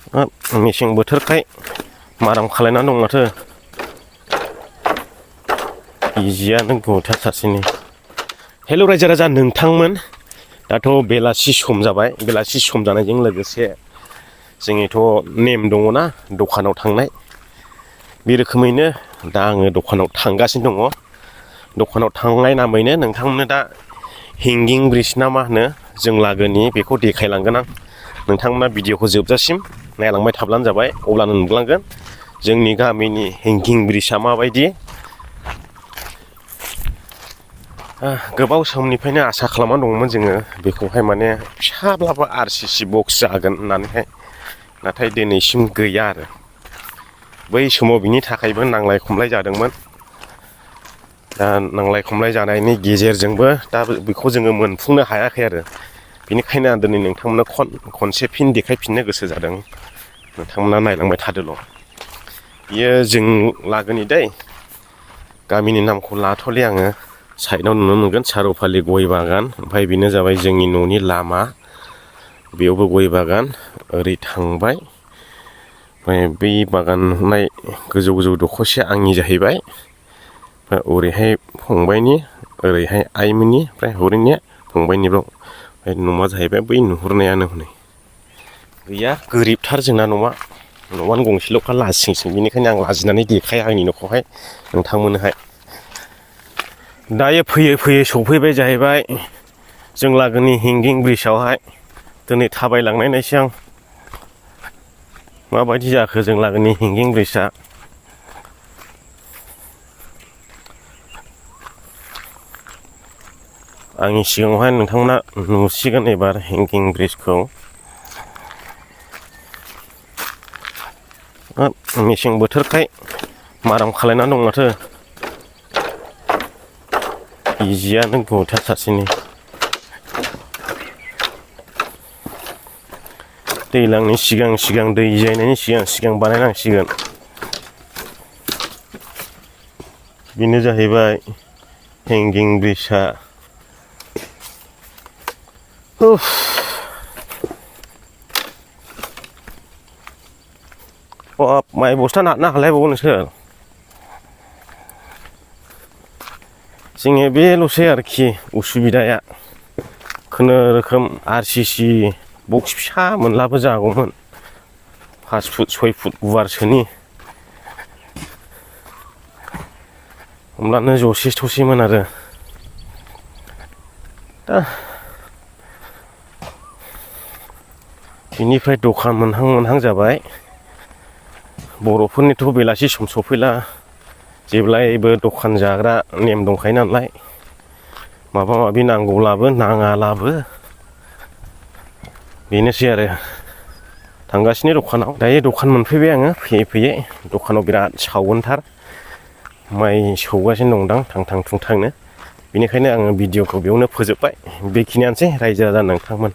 मेसें बोथोरखाय माराम खालायना दं माथो इजियानो गुथार सासेनि। हेल' रायजो राजा नोंथांमोन, दाथ' बेलासि सम जाबाय। बेलासि सम जानायजों लोगोसे जोंनिथ' नेम दङना दखानाव थांनाय, बे रोखोमैनो दा आङो दखानाव थांगासिनो दङ। दखानाव थांनाय नामैनो नोंथांमोननो दा हेंगिं ब्रिज ना मा होनो जों लागोनि बेखौ देखायलांगोन आं। नोंथांमोना भिडिअखौ जोबजासिम नायलांबाय थाब्लानो जाबाय, अब्लानो नुलांगोन जोंनि गामिनि हेंगिं ब्रिजआ माबायदि। गोबाव समनिफ्रायनो आसा खालामना दंमोन जोङो बेखौहाय माने फिसाब्लाबो RCC बक्स जागोन होननानैहाय, नाथाय दिनैसिम गैया आरो। बै समाव बिनि थाखायबो नांलाय खमलाय जादोंमोन। दा नांलाय खमलाय जानायनि गेजेरजोंबो दा बेखौ जोङो मोनफुंनो हायाखै आरो। बेनिखायनो आं दिनै नोंथांमोननो खनसे फिन देखायफिननो गोसो जादों। नोंथांमोना नायलांबाय थादोल'। बियो जों लागोनि दै, गामिनि नामखौ लाथ'ले आङो। साइडआव नुनो मोनगोन सारुफालि गय बागान, ओमफ्राय बेनो जाबाय जोंनि न'नि लामा, बेयावबो गय बागान। ओरै थांबाय, ओमफ्राय बै बागान नुनाय गोजौ गोजौ दखरसे आंनि जाहैबाय। ओमफ्राय ओरैहाय फंबायनि, ओरैहाय आइमोननि, ओमफ्राय हरैनिया फंबायनिबाव। ओमफ्राय न'आ जाहैबाय बै नुहुरनायानो हनै। गैया गोरिबथार जोंना न'आनो गंसेल'खा लासिंसिं। बेनिखायनो आं लाजिनानै देखाया आंनि न'खौहाय नोंथांमोननोहाय। दायो फैयै फैयै सफैबाय जाहैबाय जों लागोनि हेंगिं ब्रिजआवहाय। दिनै थाबायलांनायनायसै आं माबायदि जाखो जों लागोनि हेंगिं ब्रिजआ। आंनि सिगाङावहाय नोंथांमोना नुसिगोन एबार हेंगिं ब्रिजखौ। मेसें बोथोरखाय माराम खालायना दं माथो इजियानो गुथार सासेनि। दैज्लांनि सिगां सिगां, दै जायनायनि सिगां सिगां बानायनांसिगोन। बेनो जाहैबाय हेंगिं ब्रिजआ। माइ बस्था नारनो हालायबावो नोंसोर। जोंनि बेल'सै आरोखि उसुबिदाया। खुनुरोखोम RCC बक्स फिसा मोनलाबो जागौमोन, 5 फुट 6 फुट गुवारसोनि, होमब्लानो जसेमोन आरो। दा बिनिफ्राय दखान मोनहां मोनहां जाबाय। बर'फोरनिथ' बेलासि सम सफैला जेब्लायबो दखान जाग्रा नेम दंखायो नालाय, माबा माबि नांगौब्लाबो नाङाब्लाबो बेनोसै आरो। थांगासिनो दखानाव। दायो दखान मोनफैबाय आङो फैयै फैयै। दखानाव बिराद सावोनथार, माइ सौगासिनो दंदां थां थां थुं थांनो। बेनिखायनो आङो भिडिअखौ बेयावनो फोजोबबाय। बेखिनियानोसै रायजो राजा नोंथांमोन।